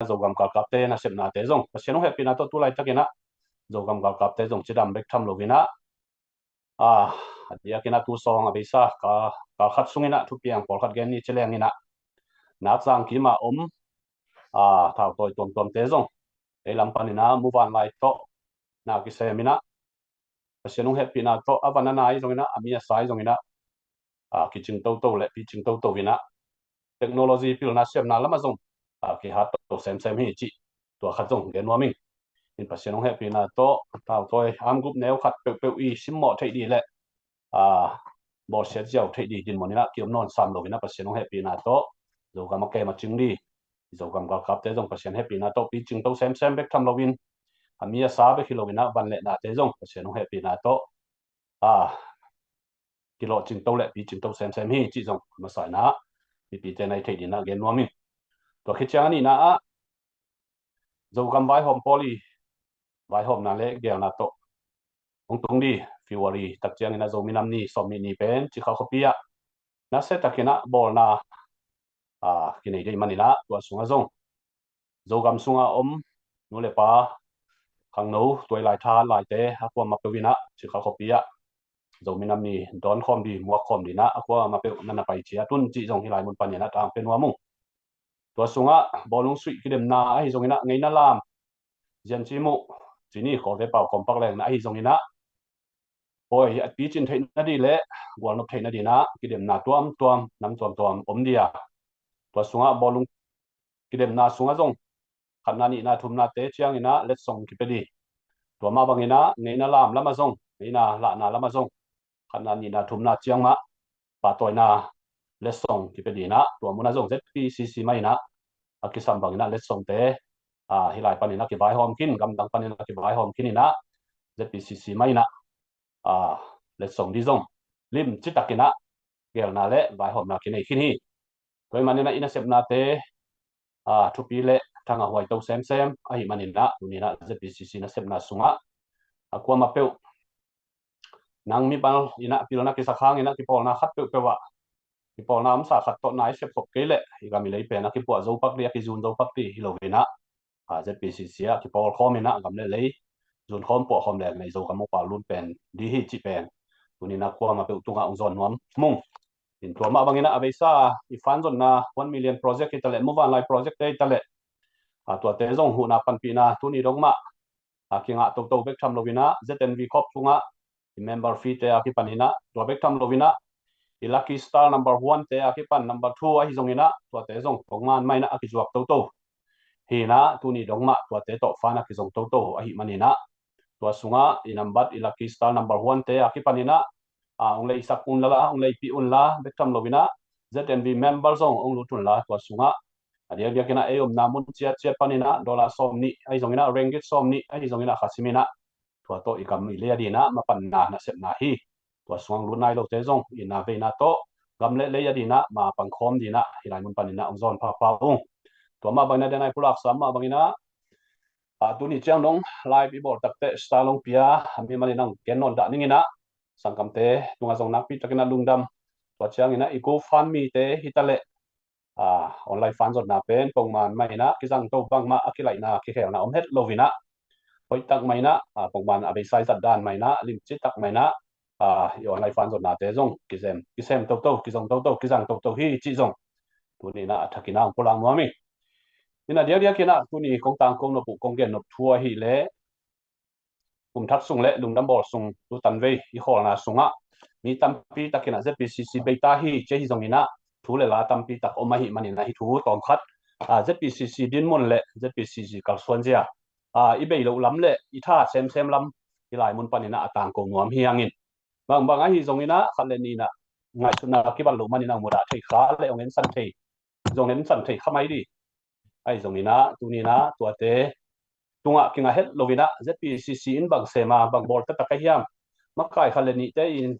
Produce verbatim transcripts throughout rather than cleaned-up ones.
Zogam galkapte nasepnate zong Pasian hong hehpihna tawh tu laitakin ah Zogam galkapte zong cidam bek tham loin ah, a, a diakin ah tu sawng a beisa ka, kal khat sungin ah thupiang pawlkhat gen ni ci lengin ah, Nakzang kim a om, a, thautawi tuamtuamte zong ei lam panin ah muvanlai tawh na kisem in ah, Pasian hong hehpihna tawh a van a na ahi zongin ah, a mi a sa ahi zongin ah, a, kicing toto le picing toto in ah, technology pilna siamna lamah zong, a, kihat to semsem hi cih tua khat zong gen nuam ing. In Pasian hong hehpihna tawh thautawi amgup neu khat peuhpeuh i simmawh theih dih le, a, bawlsiat ziau theih dih dinmun in ah kiom nawn sam loin ah Pasian hong hehpihna tawh Zogam a kem a cing dih, Zogam galkapte zong Pasian hehpihna tawh picing to semsem bek tham loin, a mi a sa bek hi loin ah van le nate zong Pasian hong hehpihna tawh, a, kilawhcing to le picing to semsem hi cih zong masa in ah mipite na i theih dih in ah gen nuam ing. Tua khit ciang a nihna ah Zogam vaihawm pawl i vaihawmna le geelna tawh hong tung dih February tak ciangin ah Zomi Nam Ni sawm nih ni pen Cikha khuapi ah nasia takin ah bawlna, a, kinei dih manin ah tua sungah zong Zogam sunga om nu le pa, khangno, tuailai tha laite a kuamah peuh in ah Cikha khuapi ah Zomi Nam Ni dawn khawm dih, muak khawm dih in ah a kuamah peuh na na pai ciat un cih zong hih lai mun panin ah tangpia nuam ung. Tua sungah bawlung suih kidemna ahi zongin ah ngeina lam, zian ci muh, cini Kawlte pau kawmpak lengna ahi zongin ah, pawi a picin theihna dih le gualnop theihna dih in ah kidemna tuamtuam, nam tuamtuam om dih a, tua sungah bawlung kidemna sungah zong khatna nihna thumnate ciangin ah letsong kipia dih. Tua mah bangin ah ngeina lam lamah zong, ngeina lahna lamah zong khatna nihna thumna ciang mah pahtawina letsong kipia dih in ah tua munah zong Z P C C mah in ah a kisam bangin ah letsongte, a, hih lai panin ah kivaihawm khin, gamdang panin ah kivaihawm khin in ah Z P C C mah in ah, a, letsong dih zong limci takin ah geelna le vaihawmna kinei khin hi. Tua ahih manin ah i nasepnate, a, thupi le thangah huai to semsem ahih manin ah tuni in ah Z P C C nasepna sungah a kuamah peuh nang mimal in ah pilna kisak hangin ah kipawlna khat peuhpeuh ah kipawlna omsa khat tawh na i sepkhop kei leh i gam i lei pen a kipuah zo pak dih, a kizun zo pak dih hi loin ah, a, Z P C C ah kipawl khawm in ah gam le lei zun khawm puah khawm leng nei Zogam upa lut pen dih hi cih pen tuni in ah kuamah peuh tungah hong zawn nuam mung. In tua mah bangin ah a beisa i fan zonna one million project hi ta leh, muvanlai project te hi ta leh, a, tuate zong huhna panpihna tuni dong mah, a, kingah toto bek tham loin ah Z N V Corp sungah i member fee te a kipan in ah tua bek tham loin ah i lucky star number one te a kipan number two ahi zongin ah tuate zong pongman mah in ah a kizuak toto hi in ah tuni dong mah tuate tawh fan a kizong toto ahih manin ah tua sungah i nambat i lucky star number one te a kipan in ah, a, hong leisak unla, hong leipih unla bek tham loin ah Z N V member zong hong lut unla tua sungah a diakdiakin ah ei omna mun ciatciat panin ah dollar sawm nih ahi zongin ah ringgit sawm nih ahi zongin ah khasim in ah tua tawh i gam i lei a dih in ah mapanna nasepna hi. Tua sungah hong lut nai lote zong i na veina tawh gam le lei a dih in ah mapang khawm dih in ah hih lai mun panin ah hong zawn phapha ung. Tua mah bangin ah den a i pulak sam mah bangin ah, a, tuni ciang dong live i bawl takte star long pia a mi manin ah hong gen nawn dah ning in ah sangkamte tungah zong nakpi takin ah lungdam. Tua ciangin ah i GoFundMe te hi ta leh, a, online fan zonna pen pongman mah in ah kizang to bangmah a kilaihna kikhelna om het loin ah hoih tak mah in ah, a, pongman a beisa i zat dan mah in ah limci tak mah in ah, a, i online fan zonnate zong kisem, kisem toto, kizong toto, kizang toto hi cih zong tuni in ah a thakin ah hong pulak nuam ing. In a diakdiakin ah tuni kong tangko nop uh kong gen nop thu ahih leh kum thak sung le lungdam bawl sung tu tanvei i khawlna sungah mi tampi takin ah Z P C C bei ta hi ci hi zongin ah thu le la tampi tak om ahih manin ah hih thu tawm khat, a, Z P C C dinmun le Z P C C kalsuan zia, a, i bei loh lam le i tha semsem lam hih lai mun panin ah a tangko nuam hi hangin bangbang ahi zongin ah khat le nih in ah ngaihsutna kibat loh manin ah hong mudah thei kha le hong ensan thei, zong ensan thei kha mai dih. Ahi zongin ah tuni in ah tuate tungah kingah het loin ah Z P C C in bang sem a bang bawl taktak ka hiam, makai khat le nihte in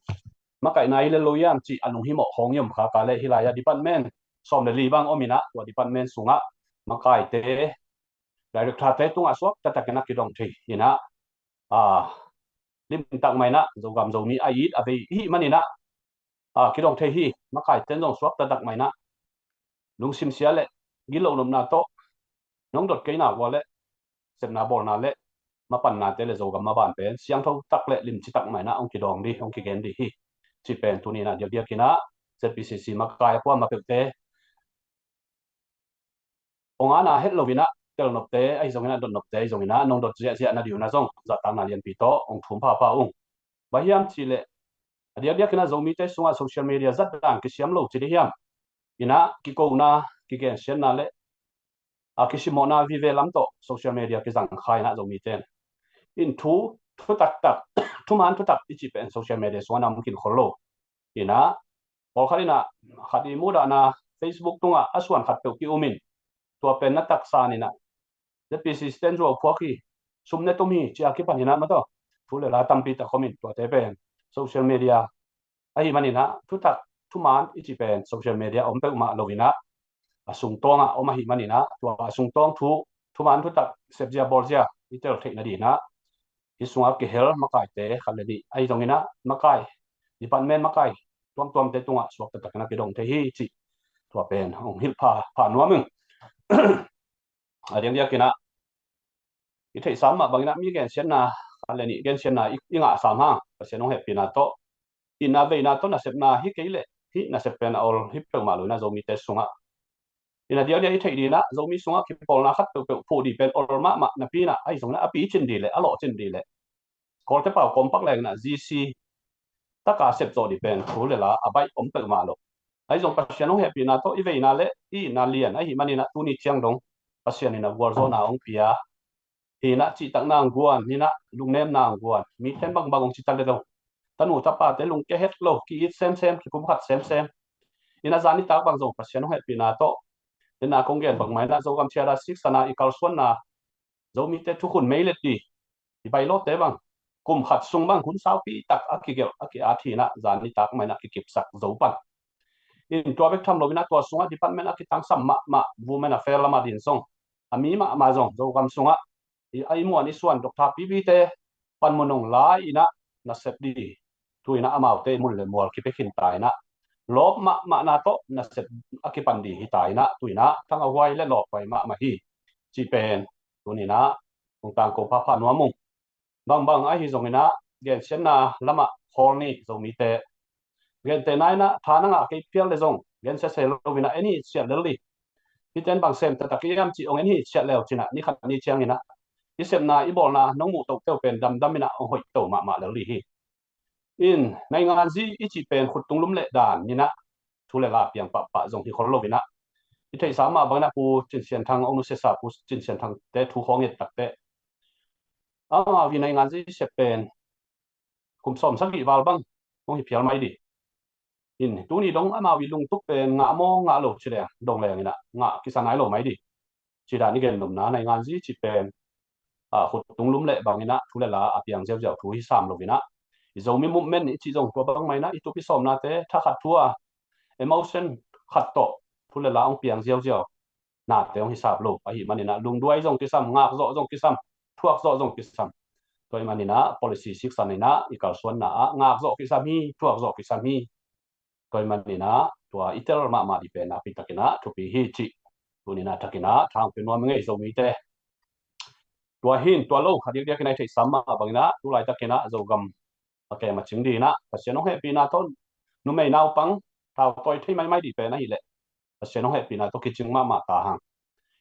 makaihna hi le lo hiam cih a lunghimawh khawng i om kha ka leh hih lai ah department sawm le li bang om in ah tua department sungah makaite director te tungah suak taktakin ah kidong thei in ah, a, limtak mah in ah Zogam Zomi a it a vei i hih manin ah, a, kidong thei hi. Makaite in zong suak taktak mah in ah lungsim sia le gilo nopna tawh nong dot kei nak ua le sepna bawlna le mapannate le Zogam maban pen siangtho tak le limci tak mah inah hong kidawng dih, hong kigen dih hi. Ci pen tuni inah diakdiak inah Z P C C makai a kuamah peuhte hong ana het lo inah telnopte ahi zong inah dotnopte ahi zong inah nong dot ziahziah na dih uh na zong zahtakna lianpi tawh hong thum phapha ung. Bang hiam cih leh a diakdiak inah Zomite sungah social media zat dan kisiam lo ci dih hiam? Inah kikona, kigensiatna le a kisimawhna vive lam tawh social media kizang kha inah Zomite in thu, thu taktak, thuman thutak i cih pen social media sungah na om kin khol lo. Inah pawlkhat inah khat i mudahna Facebook tungah a suan khat peuh ki-um in tua pen na taksa inah Z P C C ten zuau phuak hi, sum ne tum hi ci a kipan inah maw taw, thu le la tampi tak om in tuate pen social media ahi man inah thutak thuman i cih pen social media om peuhmah lo inah a sungtawngah om ahi man inah tua a sungtawng thu, thuman thutak sepzia bawlzia i tel theih na dih inah hih sungah kihel makaite khat le nih ahi zong inah makai, department makai tuamtuamte tungah suakta tak inah kidong thei hi cih tua pen hong hilh pha, pha nuam ing. A diakdiak inah i theihsa mah bang inah mi gensiatna khat le nih gensiatna i, i ngah sam hang Pasian hong hehpihna tawh itna veina tawh nasepna hi kei leh hih nasep pen a ol hi peuhmah lo inah Zomite sungah. Inah diakdiak i theih dih inah Zomi sungah kipawlna khat peuhpeuh phuh dih pen ol mahmah napi inah ahi zong inah a pi cin dih leh a lawh cin dih leh Kawlte pau kawmpak leng inah G C taka sep zawh dih pen thu le la a baih om peuhmah lo. Ahi zong Pasian hong hehpihna tawh i veina le i itna lian ahi man inah tuni ciang dong Pasian inah gualzawhna hong pia hi inah cihtakna ang guan hi inah lungnemna ang guan, mite bangbang hong ci ta le dong tanu tapate lungkia het lo, ki-it semsem, kipumkhat semsem. Inah zan nitak bang zong Pasian hong hehpihna tawh inah kong gen bangmah inah Zogam Thiada siksan a i kalsuanna Zomite thukhun meilet dih i bailawte bang kum khat sung bang hun saupi tak a kigelh a ki-at hi inah zan nitak mah inah kikipsak zo pan. In tua bek tham lo inah tua sungah department a kitangsam mahmah Women Affairs lamah din zong a mi mahmah zong Zogam sungah i, a i muan i suan Doctor P P te panmun hong la inah nasep dih tu inah amaute i mun le mual kipia khin ta inah lawp mahmahna tawh nasep a kipan dih hi ta inah tu inah thang a huai le lawp huai mahmah hi. Ci pen tuni inah hong tangko phapha nuam ung. Bangbang ahi zong inah gensiatna lamah khawl ni Zomite. Gentehna inah tha na ngah kei phial le zong gensia se lo inah en hi siat lel dih. Hiten bang sem taktak i hiam cih hong en hi siat leu cinah ni khat ni ciang inah i sepna i bawlna nong muh tohteu pen damdam inah hong hoih to mahmah lel dih hi. In nainganzi i cih pen khut tung lum leh dan inah thu le la piang pahpah zong hi khol lo inah i theihsa mah bang inah Pu Cin Sian Thang hong nusiasa Pu Cin Sian Thangte thu khawng et takte amau i nainganzi sep pen kum sawm sagih val bang hong hi phial mai dih. In tuni dong amau i lungtup pen ngah maw ngah lo ci leng dong leng inah ngah kisa nai lo mai dih. Ci dan i gen nopna nainganzi ci pen a, khut tung lum leh bang inah thu le la a piang ziauziau thu hi sam lo inah i Zomi movement i cih zong tua bangmah inah i tup i sawmnate thakhat thu a emotion khat tawh thu le la hong piang ziauziau nate hong hi sam lo ahi man inah lungduai zong kisam, ngakzawh zong kisam, thuakzawh zong kisam. Tua i man inah policy siksan inah i kalsuanna ah ngakzawh kisam hi, thuakzawh kisam hi. Tua i man inah tua i tel mahmah dih pen nakpi tak inah thupi hi cih tuni inah thak inah thang pia nuam i ngei Zomite. Tua hin tua lo a diakdiak inah i theihsa mah bang inah tu laitak inah Zogam a kem a cing dih inah Pasian hong hehpihna tawh numei naupang thautawi thei maimai dih pen ahih leh Pasian hong hehpihna tawh kicing mahmah ta hang.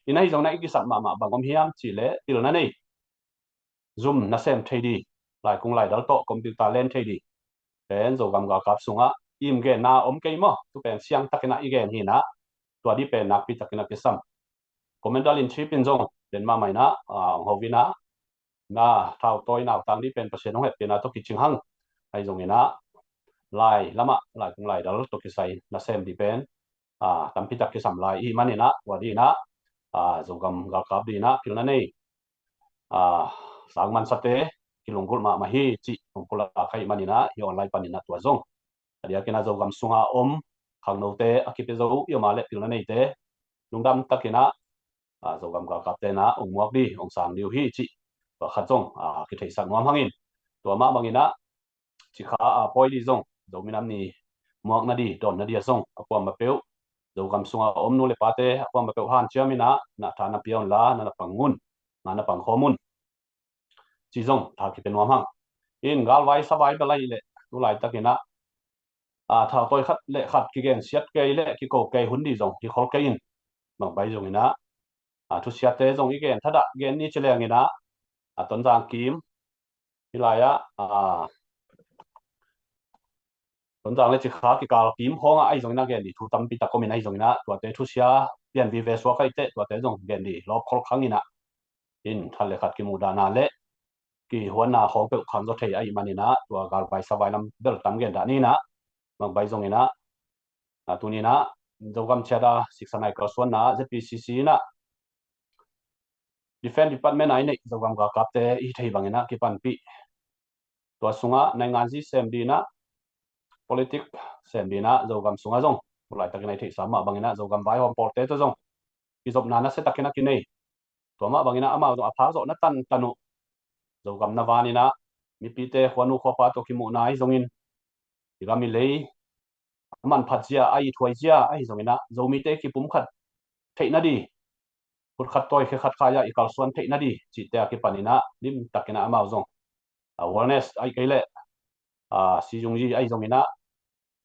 Inah hi zong inah i kisap mahmah bang om hiam cih leh pilna nei zum nasem thei dih, laikung laidal tawh computer len thei dih pen Zogam galkap sungah im genna om kei maw? Tu pen siang tak inah i gen hi inah tua dih pen nakpi tak inah kisam. Commander in Chief in zong den mahmah inah a, hong ho inah na thautawi nautang dih pen Pasian hong hehpihna tawh kicing hang. Ahi zong inah lai lamah laikung laidal tawh kisai nasem dih pen a, tampi tak kisam lai i hih man inah tua dih inah a, Zogam galkap dih inah pilna nei a, sang mansate kilunggulh mahmah hi cih hong pulak ahi man inah hih online pan inah tua zong a diak inah Zogam sunga om khangnote a kipia zo i om a leh pilna neite lungdam tak inah a, Zogam galkapte inah hong muak dih hong sang dih uh hi cih tua khat zong a, kitheihsak nuam hangin tua mah bang inah cikha a pawi dih zong Zomi Nam Ni muakna dih dawnna dih a zong a kuamah peuh Zogam sunga om nu le pate a kuamah peuh hanciam in ah na tha na pia un la, na na pang un, na na pang khawm un, ci zong tha kipia nuam hang. In galvai savai bel ahih leh tu laitak in ah, a, thau tawi khat le khat kigen siat kei le kiko kei hun dih zong hi khol kei in, bangbai zong in ah, a, thusiate zong i gen thadah gen ni ci leng in ah, a, Tonzang kim hi lai ah, a, Tonzang le Cikha kikal kim khawng ah ahi zong in ah gen dih thu tampi tak om in ahi zong in ah, tuate thusia pian vive suak ahih teh tuate zong gen dih lawp khol khang in ah, in khat le khat kimuhdahna le kihuanna khawng peuh khang zaw thei ahih man in ah, tua galvai savai lam bel tam gen dah ni in ah, bangbai zong in ah, a, tuni in ah Zogam Chiat a siksa nai kalsuanna ZPCC in ah Defense Department a i neih Zogam galkapte i hi thei bang in ah kipanpih, tua sungah nainganzi sem dih in ah, politik sem dih in ah, Zogam sungah zong tu laitak in ah i theihsa mah bang in ah Zogam vaihawm pawlte tawh zong kizopna nasia tak in ah kinei. Tua mah bang in ah amau zong a phak zawhna tantan uh Zogam na van in ah mipite khuanu khuapa tawh kimuhna ahi zong in, i gam i lei a manphat zia, a ithuai zia ahi zong in ah Zomite kipumkhat theih nadih, khut khat tawi khe khat khai ah i kalsuan theih nadih cihte a kipan in ah limtak in ah amau zong, a, awareness ahih kei leh, a, sizungzi ahi zong in ah,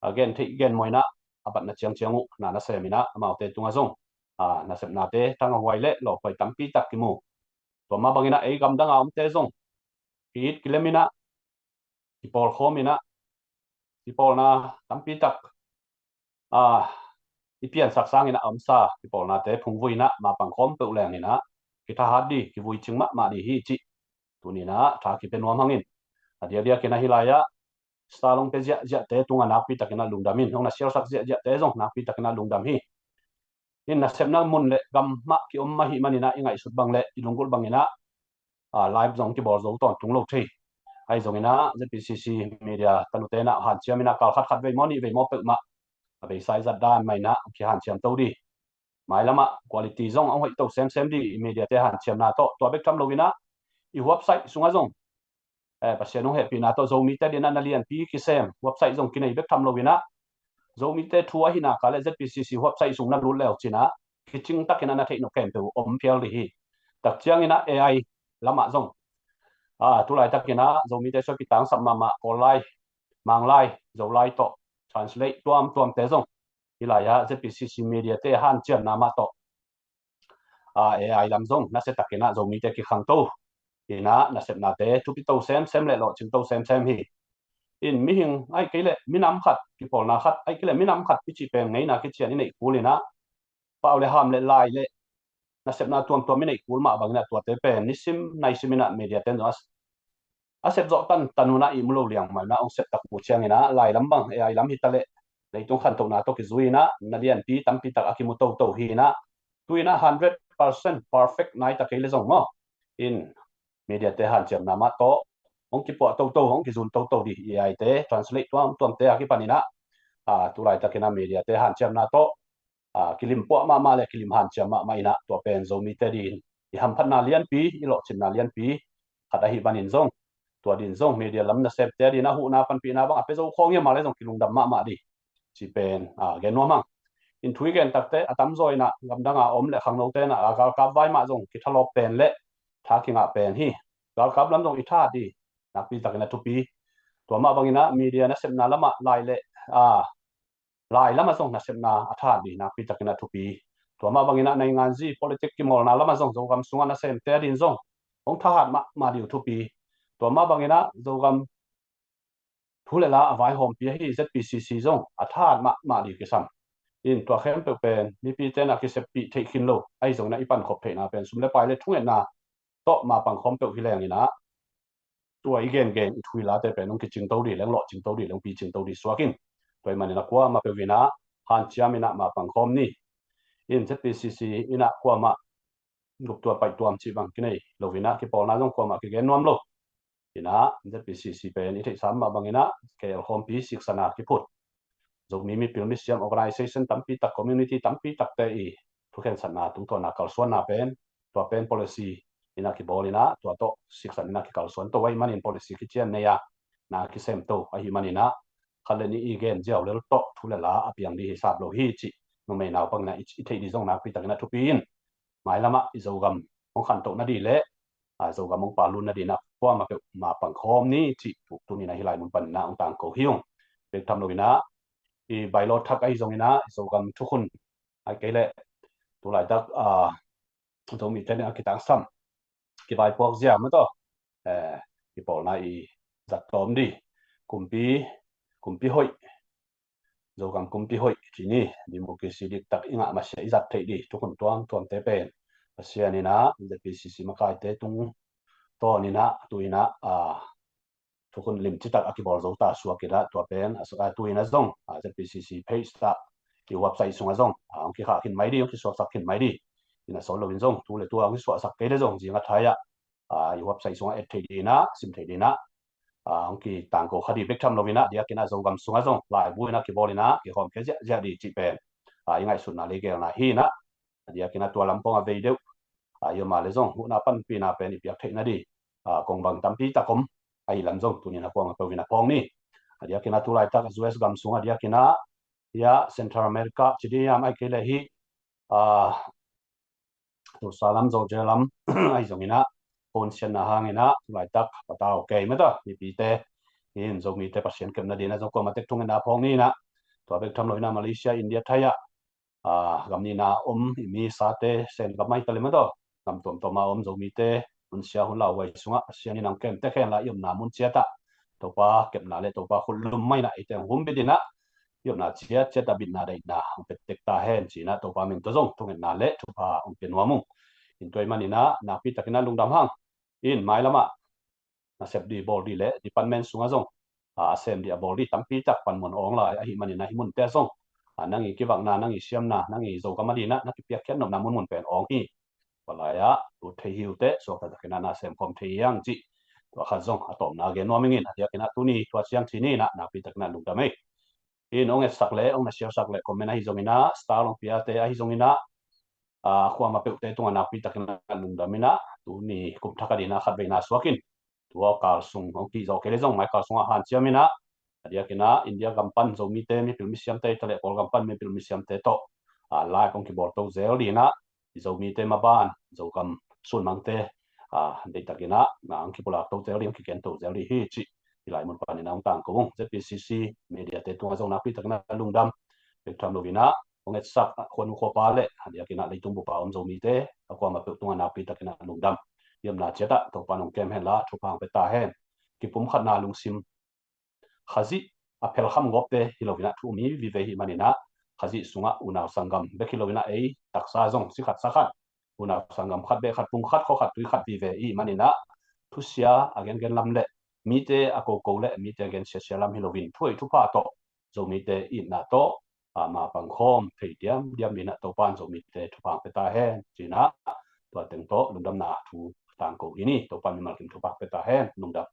a, gen theih gen mawi in ah a batna ciangciang uh na nasem in ah amaute tungah zong, a, nasepnate tangah huai le lawhhuai tampi tak kimu. Tua mah bang in ah ei gamdang a omte zong ki-it kilem in ah kipawl khawm in ah, kipawlna tampi tak, a, i piansak sang in ah a omsa kipawlnate phungvui in ah mapang khawm peuh leng in ah kithahat dih, kivui cing mahmah dih hi cih tuni in ah tha kipia nuam hang in, a diakdiak in ah hi lai ah star long pia ziahziahte tungah nakpi tak in ah lungdam in, hong na sialsak ziahziahte zong nakpi tak in ah lungdam hi. In nasepna mun le gam mah kiom ahih man in ah i ngaihsut bang le i lunggulh bang in ah, a, live zong kibawl zo tawntung lo thei. Ahi zong in ah ZPCC media tanute in ah hanciam in ah kal khat khat vei maw nih vei maw peuhmah a beisa i zat dan mah in ah kihanciam to dih. Mailam ah quality zong a hoih to semsem dih i mediate hanciamna tawh. Tua bek tham lo in ah i website sungah zong, eh, Pasian hong hehpihna tawh Zomite ading in ah na lianpi kisem website zong kinei bek tham lo in ah, Zomite thu ahihna kah le ZPCC website sung na lut le uh cin ah kicing tak in ah na theih nop khempeuh om phial dih hi. Tak ciang in ah AI lamah zong, a, tu laitak in ah Zomite suak kitangsap mahmah Kawl lai, Mang lai, Zo lai tawh translate tuamtuamte zong hi lai ah ZPCC mediate hanciamna mah tawh, a, AI lam zong nasia tak in ah Zomite kikhangto in ah nasepnate thupi to semsem le lawhcing to semsem hi. In mihing ahih kei leh minam khat, kipawlna khat ahih kei leh minam khat i cih pen ngeina kician i neih kul in ah, pau le ham le lai le nasepna tuamtuam i neih kul mah bang in ah tuate pen nisim naisim in ah mediate in zong a, a sep zawh tantan un ah ihmu lo liangmah in ah hong sep tak uh ciang in ah lai lam bang AI lam hi ta leh leitung khantohna tawh kizui in ah na lianpi tampi tak a kimu toto hi in ah, tu in ah hundred percent perfect nai ta kei le zong maw, in mediate hanciamna mah tawh hong kipuah toto, hong kizun toto dih. AI te translate tuamtuamte a kipan in ah, a, tu laitak in ah mediate hanciamna tawh, a, kilim puah mahmah le kilim hanciam mahmah in ah tua pen Zomite ading in i hamphatna lianpi, i lawhcinna lianpi khat ahih man in zong, tua ading in zong media lam nasemte ading in ah huhna panpihna bang a pia zo khawng hiam a le zong kilungdam mahmah dih cih pen, a, gen nuam hang. In thu i gen takteh a tamzaw in ah gamdang a om le khangnote in ah a galkap vai mah zong kithalawp pen le tha kingah pen hi. Galkap lam zong i thahat dih nakpi tak in ah thupi. Tua mah bang in ah media nasepna lamah lai le, a, lai lamah zong nasepna a thahat dih nakpi tak in ah thupi. Tua mah bang in ah nainganzi politik kimawlna lamah zong Zogam sungah nasemte ading in zong hong thahat mahmah dih uh thupi. Tua mah bang in ah Zogam thu le la a vaihawmpi ahi ZPCC zong a thahat mahmah dih kisam. In tua khempeuh pen mipite in ah kiseppih theih khin lo ahi zong in ah i pankhop theihna pen sum le pai le thungetna tawh mapang khawm peuh hi leng in ah, tua i gengen i thu i late pen hong kicing to dih leng, lawhcing to dih leng, picing to dih suak in. Tua ahih man in ah kuamah peuh in ah hanciam in ah mapang khawm ni. In ZPCC in ah kuamah guptuam paihtuam cih bang kinei lo in ah, kipawlna zong kuamah kigen nuam lo in ah, ZPCC pen i theihsa mah bang in ah kei khawmpi siksana kiphut Zomi mipil misiam organization tampi tak, community tampi takte i thukhensatna tungtawn a kalsuanna pen, tua pen policy in ah kibawl in ah tua tawh siksat in ah kikalsuan to ahih man in policy kician nei a na kisem to ahih man in ah khat le nih i gen ziau lel tawh thu le la a piang dih hi sap lo hi cih numei naupang inah i theih dih zong nakpi takinah thupi in, mailamah i Zogam hong khantoh nadih le Zogam hong palut nadih inah kuamah peuh mapang khawm ni cih tuk tuni inah hih lai mun paninah hong tangko hi ung. Bek tham lo inah i bailo thak ahi zong inah i Zogam thukhun ai kei leh tulaitak Zomite inah kitangsam kivaipuak zia mah tawh i pawlna i zat tawm dih. Kumpi, kumpi hoih, Zogam kumpi hoih cih ni, democracy diktak i ngah masiah i zat theih dih thukhun tuamtuamte pen Pasian inah ZPCC makaite tungtawn inah tu inah thukhun limcitak a kibawl zo ta suak inah tua pen a tu inah zong ZPCC page tah i website sungah zong hong kikhah khin mai dih, hong kisuaksak khin mai dih. Inah sawl loin zong tu le tu a hong kisuahsak kei le zong zinga thai-ah i website sungah et theih dih inah sim theih dih inah hong kitangko kha dih. Bek tham lo inah diakinah Zogam sungah zong laibu inah kibawl inah kihawm khia ziahziah dih cih pen i ngaihsutna le i geelna hi inah. Diakinah tua lam pawng a vei deuh i om a le zong huhna panpihna pen i piak theih nadih kong bang tampi tak om ahi lam zong tuni inah kuamah peuh inah phawng ni. Diakinah tulaitak US gam sungah diakinah hia Central America ci dih hiam ai kei leh hih Tulsa lam, Georgia lam ahi zong inah phone sianna hang inah tulaitak patau kei mah ta mipite in Zomite Pasian kepna dih inah zong kuamah tek thungetna phawng ni inah. Tua bek tham lo inah Malaysia, India, thai-ah gam nihna om i mi sate Sen gam ahi ta le mah ta gam tuamtuam a om Zomite hun sia hun lauhuai sungah Pasian in hong kem tek hen la i omna mun ciatah Topa kepna le Topa khut lum mah inah eite hong humbit inah i omna ciatciat a bitna daihna hong pia tek ta hen ci inah Topa min tawh zong thungetna le thupha hong pia nuam ung. In tua ahih man inah nakpi takinah lungdam hang. In mailamah nasep dih bawl dih le department sungah zong a sem dih a bawl dih tampi tak panmun awng lai ahih man inah hih munte zong nang i kivakna, nang i siamna, nang i Zogam a dih inah na kipiakkhiat nopna munmun pen awng hi. Tua lai-ah lut thei hi uh teh suakta takinah na sem khawm thei hi hang cih tua khat zong a tawpna gen nuam ing in. A diakinah tuni tua ciang ci ni inah nakpi takinah lungdam ei. In hong etsak le hong na siasak le comment ahi zong inah star hong piate ahi zong inah a kuamah peuhte tungah nakpi takinah lungdam inah tuni kum thak a dih inah khat veina suak in tua kal sung hong kihzawh kei le zong mai kal sungah hanciam inah a diakinah India gam pan Zomite mipil misiamte hi ta leh Kawlgam pan mipil misiamte tawh a live hong kibawlto zel dih inah i Zomite maban Zogam sunmangte deihtakinah hong kipulakto zel dih, hong kikento zel dih hi cih hih lai mun paninah hong tangko ung. ZPCC mediate tungah zong nakpi takinah lungdam. Bek tham lo inah hong etsak khuanu khuapa le a diakinah leitung bupa om Zomite a kuamah peuh tungah nakpi takinah lungdam. I omna ciatah Topa in hong kem hen la thupha hong pia ta hen. Kipumkhatna lungsim Khazih a phelkham gawpte hi lo inah thu um hi vive hi man inah Khazih sungah unau sanggam bek hi lo inah ei taksa zong si khat sa khat unau sanggam khat beh khat pung khat khua khat tui khat vive i hih man inah thusia a gengen lam le mite a koko le mite a gen siasia lam hi loin thuhoih thupha tawh Zomite itna tawh a mapang khawm thei diamdiam dih inah Topa in Zomite thupha hong pia ta hen ci inah tua teng tawh lungdamna thu tangko hi ni. Topa in mimal kim thupha hong pia ta hen. Lungdam.